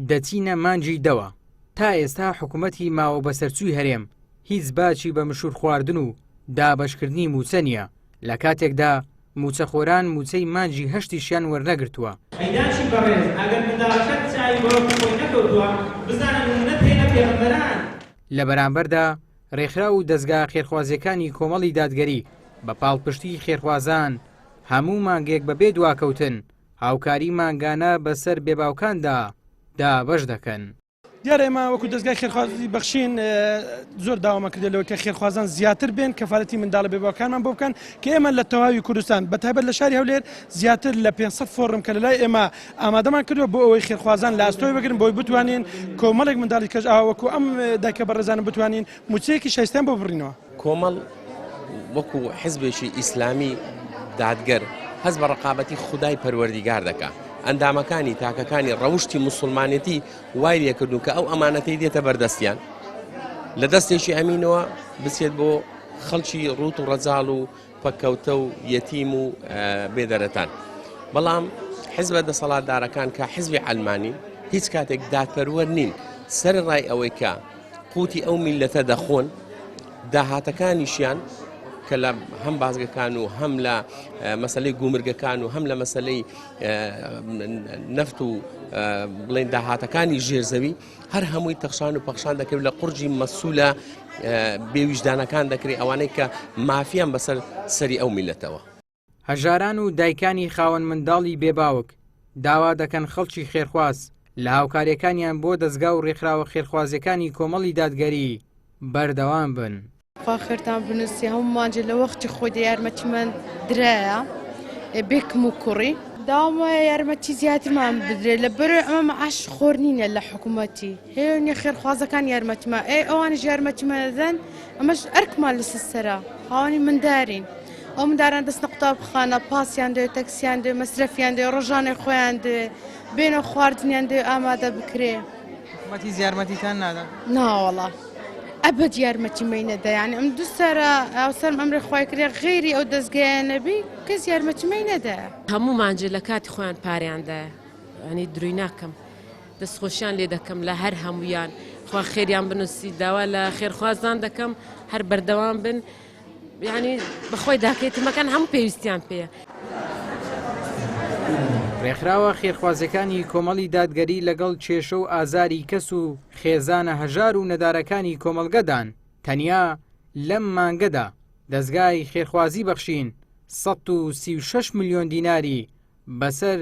دەچینە مانگی دەوە، تا ئێستا حکومەتی ماوە بەسەرچووی هەرێم هیچ باکی بە مشوورخواردن و دابەشکردنی مووچە نییە، لە کاتێکدا مووچەخۆران مووچەی مانگی هەشتیشیان وەرنەگرتووە. ئەی دایکی بەڕێز ئەگەر منداڵەکەت چاوی بە وەکی خۆی نەکەوتووە بزانە نموونەت هەیە لە پێغەمبەران. لە بەرامبەردا رێکخراو و دەزگا خێرخوازییەکانی کۆمەڵی دادگەری بە پاڵپشتیی خێرخوازان هەموو مانگێک بە بێ دواکەوتن هاوکاری مانگانە بەسەر بێباوکاندا دابەش دەکەن. دیارە ئێمە وەکو دەزگای خێرخوازی بەخشین زۆر داوامان کردە لەوەی کە خێرخوازان زیاتر بێن کەفالەتی منداڵە بێباوکانمان بۆ بکەن کە ئێمە لە تەواوی کوردستان بە تایبەت لە شاری هەولێر زیاتر لە 500 فۆڕم کە لە لای ئێمە ئامادەمان کردووە بۆ ئەوەی خێرخوازان لە ئەستۆی بگرن بۆی بتوانین کۆمەڵێک منداڵی کەش ئاوا وەکو ئەم دایکە بەڕێزانە بتوانین مووچەیەکی شایستەیان بۆ ببڕینەوە. کۆمەڵ وەکو حزبێکی ئیسلامی دادگەر هەست بە ڕقابەتی خودای پەروەردیگار دەکا ئەندامەکانی تاکەکانی ڕەوشی موسڵمانێتی وای لێکردوون کە ئەو ئەمانەتەی دێتە بەردەستیان لە دەستێکی ئەمینەوە بچێت بۆ خەڵکی ڕوت و ڕەجاڵ و پەککەوتە و یەتیم و بێدەرەتان بەڵام حزبە دەسەڵاتدارەکان کە حزبی ئەلمانی هیچ کاتێک دادپەروەر نین سەر ڕای ئەوەی کە قوتی ئەو میلەتە دەخۆن داهاتەکانیشیان کە لە هەم بازگەکان و هەم لە مەسلەی گومرگەکان و هەم لە مەسلەی نەفت و بڵێن داهاتەکانی ژێرزەوی هەر هەمووی تەخشان و پەخشان دەکرێت لە قورجی مەسولە بێویژدانەکان دەکرێت ئەوانەی کە مافیان بەسەر سەری ئەو میلەتەوە. هەژاران و دایکانی خاوەن منداڵی بێ باوک داوا دەکەن خەڵکی خێرخواز لە هاوکارییەکانیان بۆ دەزگا و رێکخراوە خێرخوازییەکانی کۆمەڵی دادگەری بەردەوام بن. خوا خێرتان بنوسی هەموو مانجێ لە وەختی خۆی دە یارمەتیمان درایە بێ کم و کوڕی. داوام وایە یارمەتی زیاترمان بدرێت لە بەرەوەی ئەمە معاش خۆر نینە لە حکوومەتی هەیە نیە خێرخوازەکان یارمەتیمان ئەی ئەوانیش یارمەتیمان دەدەن ئەمەش ئەرکمان لەسەر سەرە خاوەنی مندارین ئەو منداران دەستنە قوتابخانە پاسیان دەوێت تەکسیان دەوێت مەسرەفیان دەوێت ڕۆژانەی خۆیان دەوێت بێنە خواردنیان دەوێت ئامادە بکرێ. حکومەت هیچ یارمەتیتان نادا؟ ناوەڵا ئەبەد یارمەتی مەی نەدا یانی ئەم دوو سەرە هاوسەرم ئەمری خوای کرێ غەیری ئەو دەزگایە نەبی کەس یارمەتی مەی نەدایە. هەموو مانجێ لە کاتی خۆیان پارەیان دایە یانی دروی ناکەم دەستخۆشیان لێ دەکەم لە هەر هەموویان خوا خێریان بنووسی داوا لە خێرخوازان دەکەم هەر بەردەوام بن یانی بەخۆی داکەیتمەکان هەموو پێویستیان پێیە. ڕێکخراوە خێرخوازیەکانی کۆمەڵی دادگەری لەگەڵ کێشە و ئازاری کەس و خێزانە هەژار و نەدارەکانی کۆمەڵگەدان، تەنیا لەم مانگەدا دەزگای خێرخوازی بەخشین 136 ملیۆن دیناری بەسەر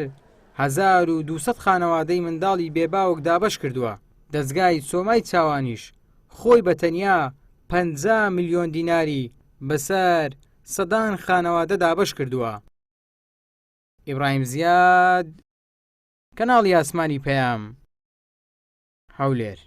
1200 خانەوادەی منداڵی بێ باوک دابەش کردووە، دەزگای سۆمای چاوانیش خۆی بە تەنیا 50 ملیۆن دیناری بەسەر سەدان خانەوادە دابەش کردووە. ئیبراهیم زیاد، کەناڵی ئاسمانی پەیام، هەولێر.